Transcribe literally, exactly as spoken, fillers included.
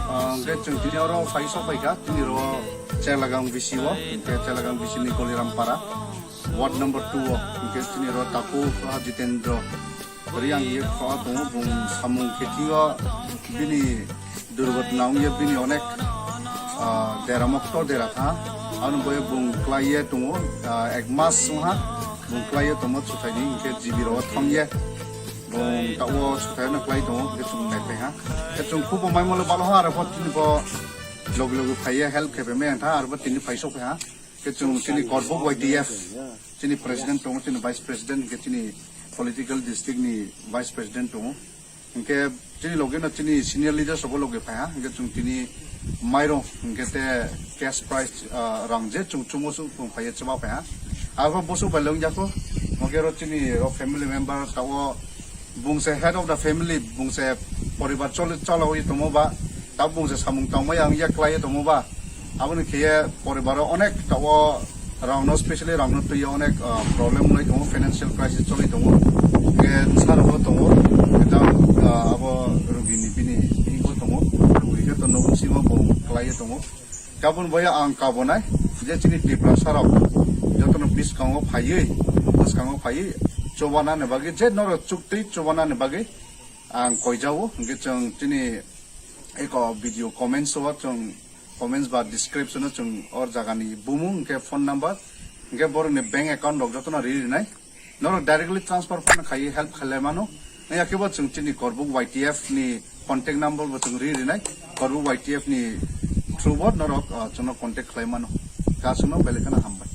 Ah, hwnkhe chwng tini oro phai sok bai kha, tini oro Chelagang B C o, hwnkhe Chelagang B C ni Koliram para, ward number two o, hwnkhe tini oro Taku, ah, Jitendra Riang ye kha tongo, bung samung khe thingo, bini durghotna wngye bini onek, ah, dera mokto dera tha, ano boye bung klaiye tongo, ah, ek mas wngha, bung klaiye tongmo chwthaini hwnkhe G B rok thongye. Bung tao suthaino klai tongo, hwnkhe chwng naiphai ha. Khe chwng khubo maimolo balo ha, aro bo tini bo logi logi phaiya help khe phaimai ang tha, aro bo tini phai sok ha. Khe chwng chini Korbuk Y T F, chini president tongo, chini vice president, hwnkhe chini political district ni vice president tongo. Hwnkhe chini logi no chini senior leaders rok bo logi phai ha, hwnkhe chwng tini mairung, hwnkhe te cash prize, ah, rang je chwng chumo chwng phaiya chwma phai ha. Abo bo su bai lung jako, hwnkhe ro chini ro family member tao Bung se head of the family, bung se poribar choli, cholawi tongmo ba, ta bung se samung tangmaya wngya klaiwi tongmo ba. Aboni khiye poribaro onek tao rangno, specially rangno twiyo onek, ah, problem wngwi tongo, financial crisis choli tongo. Hwnkhe sarokbo tongo, hwnkhe ta, ah, abo rugini bini bihingo tongo, rugikhe to nokni simo bung klaiwi tongo. Kabun boya ang kabonai, je chini Tiprasa rok jotono bwskango phaiwi, bwskango phaiwi chobana ni bagwi, je norok chuktwi chobana ni bagwi ang koijao, hwnkhe chwng chini eko video comments o chwng comments ba description o chwng or jagani bumung hwnkhe phone number, hwnkhe borokni bank account rok jotono ri rinai. Norok directly transfer phano khaiwi help khailai mano. Yakhe bo chwng chini Korbuk Y T F ni contact number bo chwng ri rinai. Korbuk Y T F ni through bo norok, ah, chwngno contact khlai mano. Kasungno belai kheno hambai.